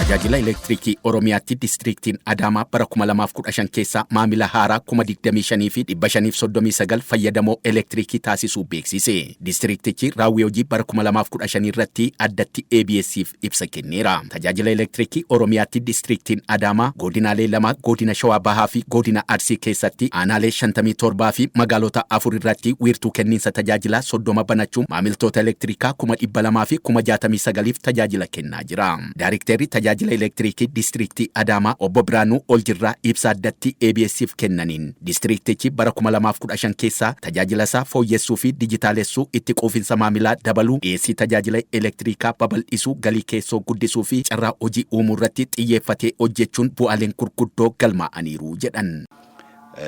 Tajaajila Elektirikii Oromiyaatti Distriiktiin Adaamaa bara 2015 keessa maamila haaraa 25,539 fayyadamoo elektirikii taasisuu beeksise. Distriiktichi raawwii hojii bara 2015 irratti addatti ABS'f ibsa kenneera. Tajaajila Elektirikii Oromiyaatti Distriiktiin Adaamaa godinaalee lama, Godina Shawaa Bahaa fi Godina Arsii keessatti aanaalee 57 fi magaalota 4 irratti wiirtuu kenniinsa tajaajilaa 30 banachuun maamiltoota elektirikaa 200,000 fi 69,000f tajaajila kennaa jira. Daarikteerri Tajaajila Elektiriikii Distriiktii Adaamaa Obbo Biraanuu Oljirraa ibsa addatti ABS'f kennaniin, distriiktichi bara 2015 keessa tajaajilasaa fooyyessuu fi dijitaalessuu, itti quufinsa maamilaa dabaluu, dhiyeessii tajaajila elektiriikaa babal'isuu, galii keessoo guddisuu fi carraa hojii uumuurratti xiyyeeffatee hojjechuun bu'aaleen gurguddoo galmaa'aniiru jedhan.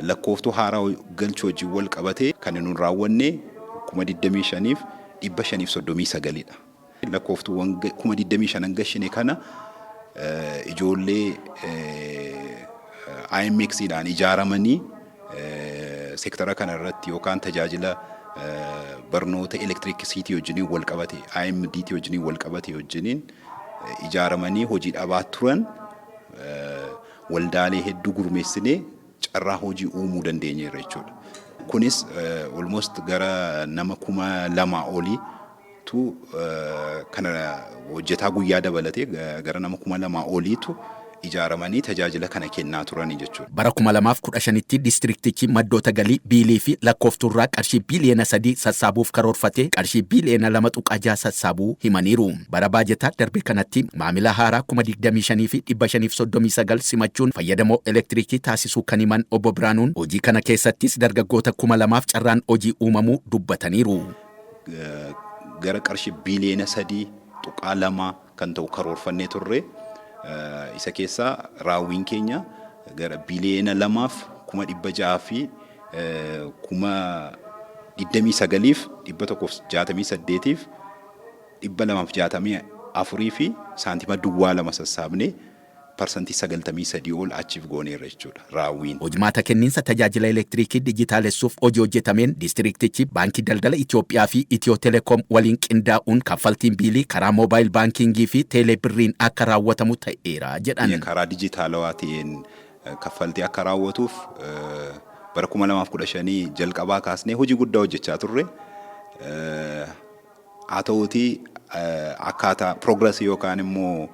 Lakkooftuu haaraa galchuu wajjin wal qabatee kan nun raawwanne 25,539 dha. Lakkooftuuwwan 25,000 gashine kana ijoollee IMX dhaan ijaaramanii sektara kana irratti yookaan tajaajila barnoota elektirikisiitii wajjiniin wal qabate, IMDT wajjiniin wal qabate wajjiniin ijaaramanii hojii dhabaa turan waldaalee hedduu gurmeessinee carraa hojii uumuu dandeenyeerra jechuudha. Kunis almost gara nama 2,000 olii tu kana hojjetaa guyyaa dabalatee gara nama 2,000 oliitu ijaaramanii tajaajila kana kennaa turanii jechuudha. Bara 2015tti distriiktichi maddoota galii biilii fi lakkooftuurraa qarshii biiliyoona 3 sassaabuuf karoorfatee qarshii biiliyoona 2.6 sassaabuu himaniiru. Bara baajataa darbe kanatti maamila haaraa 25,539 simachuun fayyadamoo elektirikii taasisuu kan himan Obbo Biraanuun, hojii kana keessattis dargaggoota 2,000f carraan hojii uumamuu dubbataniiru. Gara qarshii biiliyoona 3.2 kan ta'u karoorfannee turre. Isa keessaa raawwiin keenya gara biiliyoona 2f 600,000 fi 29,168f 264 fi saantima duwwaa 2 sassaabnee 93% ol achieve gooneerra jechuudha raawwiin. Hojmaata kenniinsa tajaajila elektiriikii dijitaalessuuf hojii hojjetameen diistiriiktichi Baankii Daldala Itiyoophiyaa fi Itiyoo Telekoom waliin qindaa'uun kaffaltiin biilii karaa moobaayil baankiingii fi teelee birriin akka raawwatamu ta'eera jedhan. Karaa dijitaalawaa ta'een kaffaltii akka raawwatuuf bara 2015 jalqabaa kaasnee hojii guddaa hojjechaa turre. Haa ta'uutii, akkaataa progress yookaan immoo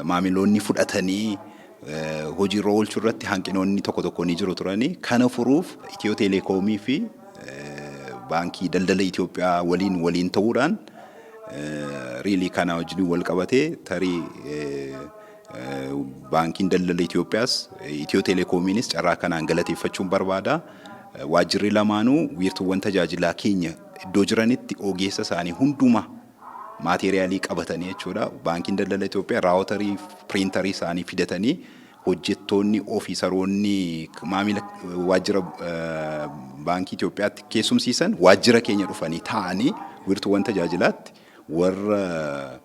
maamiloonni fudhatanii hojiirra oolchuu irratti hanqinoonni tokko tokko ni jiru turanii. Kana furuuf Itiyoo Teeleekoomii fi Baankii Daldala Itoophiyaa waliin ta'uudhaan, really kana wajjin wal qabatee tarii Baankiin Daldala Itoophiyaas Itiyoo Teeleekoomiinis carraa kanaan galateeffachuun barbaada. Waajjirri lamaanuu wiirtuuwwan tajaajilaa keenya iddoo jiranitti ogeessa isaanii hundumaa maateeriyaalii qabatanii jechuudha. Baankiin Daldala Itoophiyaa raawutarii, piriintarii isaanii fidatanii, hojjettoonni, ofiisaroonni maamila waajjira Baankii Itoophiyaatti keessumsiisan waajjira keenya dhufanii taa'anii wiirtuuwwan tajaajilaatti warra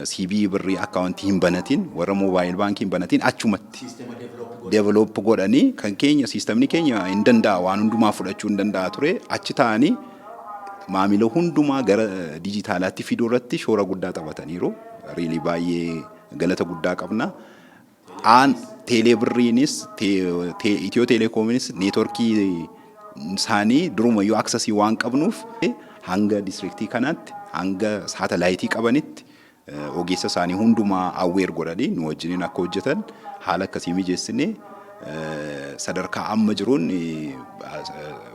CBE birrii akkaawuntii hin banatin, warra moobaayil baankii hin banatin achumatti develop godhanii, kan keenya siistamni keenya hin danda'a, waan hundumaa fudhachuu hin danda'a ture, achi taa'anii maamila hundumaa gara dijitaalaatti fiduu irratti shoora guddaa taphataniiru. Really baay'ee galata guddaa qabna. Aan teelee birriinis Itiyoo Teelekoomiinis neetworkii isaanii durumayyuu aksasii waan qabnuuf hanga distriktii kanaatti, hanga saatalaayitii qabanitti ogeessa isaanii hundumaa aware godhanii nu wajjiniin akka hojjetan haala akkasii mijeessinee, sadarkaa amma jiruun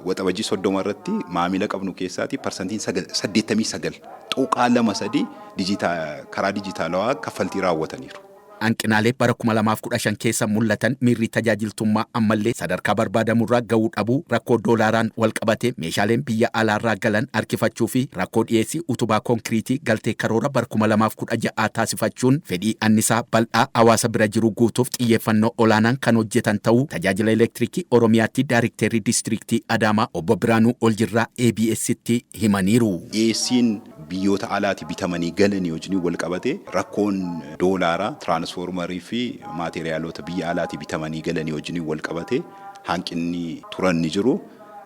Waxabajjii 30 irratti maamila qabnu keessaati parsantiin 89.23 karaa dijitaalawaa kaffaltii raawwataniiru. Hanqinaalee bara 2015 keessa mul'atan miirri tajaajiltummaa ammallee sadarkaa barbaadamurraa ga'uu dhabuu, rakkoo doolaaraan wal qabate meeshaaleen biyya alaarraa galan harkifachuu fi rakkoo dhiyeessii utubaa konkiriitii galtee karoora bara 2016 taasifachuun fedhii annisaa bal'aa hawaasa bira jiru guutuuf xiyyeeffannoo olaanaan kan hojjetan ta'uu Tajaajila Elektirikii Oromiyaatti Daarikteerri Diistiriiktii Adaamaa Obbo Biraanuu Oljirraa ABS'tti himaniiru. Dhiyeessiin biyyoota alaati bitamanii galanii wajjin wal qabate rakkoon doolaaraa, tiraansfoormarii fi maateriyaalota biyya alaati bitamanii galanii wajjin wal qabate hanqinni turan ni jiru.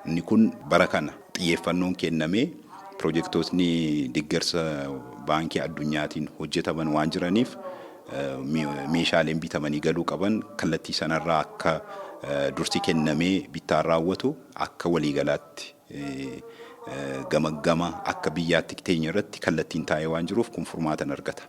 Inni kun bara kana xiyyeeffannoon kennamee pirojektootni deeggarsa Baankii Addunyaatiin hojjetaman waan jiraniif, meeshaaleen bitamanii galuu qaban kallattii sanarraa akka dursi kennamee bittaan raawwatu akka waliigalaatti gamaggama akka biyyaatti teenya irratti kallattiin taa'ee waan jiruuf kun furmaatan argata.